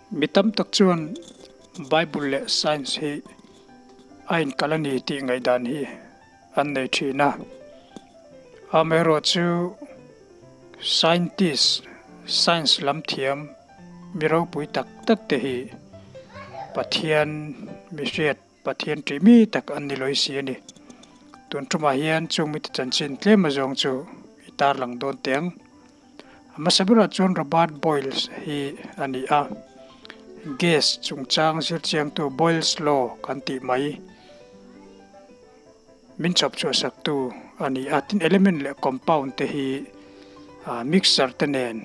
Mi tam tak chuan Bible leh Science hi a inkalh a ni tih ngaihdan hi an nei thin a. Amaherawhchu Scientist, Science lam thiam mi ropui tak tak te hi Pathian mi hriat, Pathian tih mi tak an ni lawi si a ni. Tun tumah hian chung mite chanchin tlem azawng chu i tarlang dawn teh ang. A hmasa berah chuan Robert Boyles hi a ni a, gas chungchang zirchiangtu Boyle's Law kan tih mai min chhawp chhuahsaktu a ni a. Tin, element leh compound te hi mixer te nen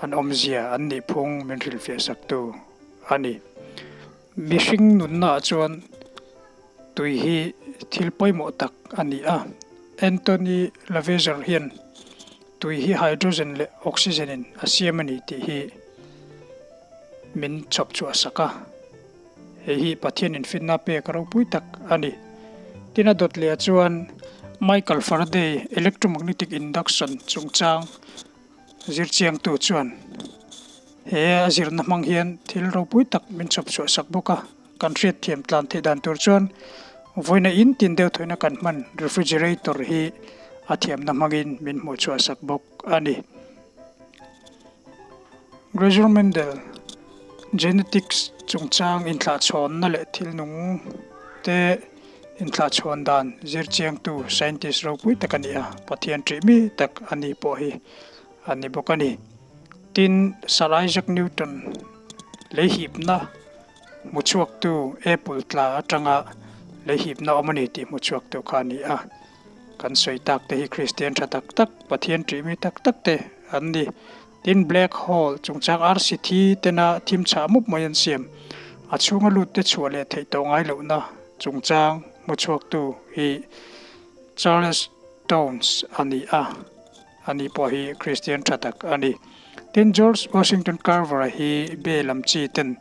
an awmzia an nih phung min hrilhfiahsaktu a ni. Mihring nunnaah chuan tui hi thil pawimawh tak a ni a, Anthony Lavoisier hian tui hi hydrogen leh oxygen in a siam a ni tih hi min chhawp chhuah sak a, hei hi Pathian infinna pek ropui tak a ni. Tin a dawt leh chuan Michael Faraday electromagnetic induction chungchang Zirchiangtu chuan he a zirna hmang hian thil ropui tak min chhawp chhuah sak bawk a, kan hriatthiam tlan theih dan tur chuan vawiina in tin deuh thawina kan hman refrigerator hi a thiamna hmangin min hmuh chhuah sak bawk a ni. Gregor Mendel Genetics chungchang inthlahchhawnna leh thil nung te inthlahchhawn dan zirchiangtu scientist ropui tak a ni a, Pathian ṭih mi tak a ni pawh hi a ni bawk a ni. Tin, Sir Isaac Newton lei hipna hmu chhuaktu apple tla atanga lei hipna awm a ni tih hmu chhuaktu kha a ni a. Kan sawi tak te hi Kristian ṭha tak tak, Pathian ṭih mi tak tak te an ni. Tin, black hole chungchang arsi thi tena thim chhah mup mai an siam. A chhunga lut te chhuah leh theih tawh ngai lohna chungchang hmuchhuaktu hi Charles Townes a ni a, ani pawh hi Kristian tha tak a ni. Tin, George Washington Carver-a hi be lam chi ten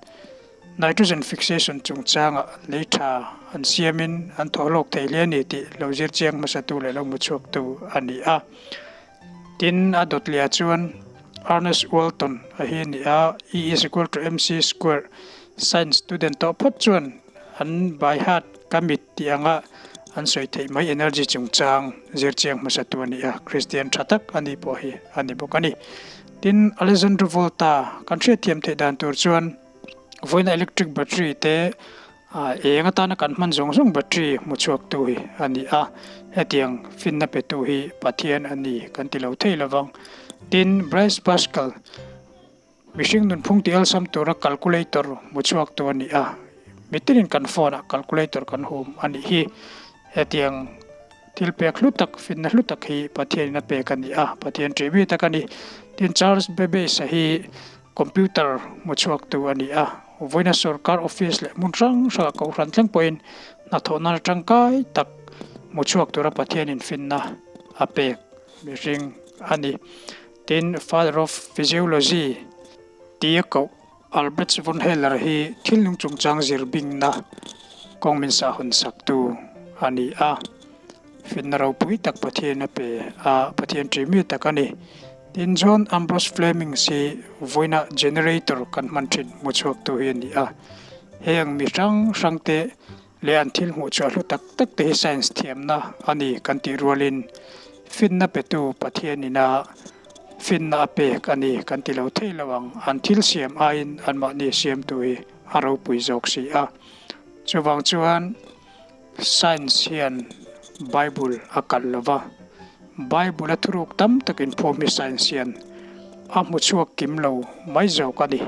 nitrogen fixation chungchanga lei tha an siamin an thawh hlawk thei hle a ni tih lo zir chiang hmasatu leh lo hmuchhuaktu a ni a. Tin, a dawt leh ah chuan Ernest Walton a hi a ni a, E is equal to mc square science student tawh phawt chuan an by heart ka mit tih anga an sawi theih mai energy chungchang zirchiang hmasatu a ni a, Christian tha tak a ni pawh hi a ni bawk a ni. Tin, Alessandro Volta kan hriatthiam theih dan tur chuan vawiina electric battery te Eng atana kan hman zawng zawng battery hmu chhuaktu hi a ni a, hetiang finna petu hi Pathian a ni kan ti lo thei lovang. Tin, Blaise Pascal, mihring nunphung ti awlsam tura calculator hmu chhuaktu a ni a, mitinin kan phone ah calculator kan hum a nih hi. Hetiang thil pek hlu tak, finna hlu tak hi Pathianin a pek a ni a, Pathian ṭih mi tak a ni. Tin, Charles Babbage-a hi Computer hmu chhuaktu a ni a, vawiina sorkar office leh hmun hrang hrangah kohhran thleng pawhin hnathawh nana tangkai tak hmu chhuak tura Pathianin finna a pek mihring a ni. Tin, Father of Physiology tia koh Albrecht von Haller hi thil nung chungchang zir bingna kawng min sahhawn saktu a ni a. Finna ropui tak Pathian a pe a, Pathian ṭih mi tak a ni. Tin, John Ambrose Fleming hi vawiina generator kan hman ṭhin hmu chhuaktu hi a ni a. Heng mi hrang hrangte leh an thil hmuh chhuah hlu tak tak te hi science thiamna a ni kan tih rualin finna petu Pathianin a finna a pek a ni kan ti lo thei lo ang. An thil siam aiin anmahni siamtu hi a ropui zawk si a. Chuvang chuan. Science hian Bible a kalh lo va, Bible a thuruk tam tak inphawm hi science hian a hmu chhuak kim lo mai zawk a ni.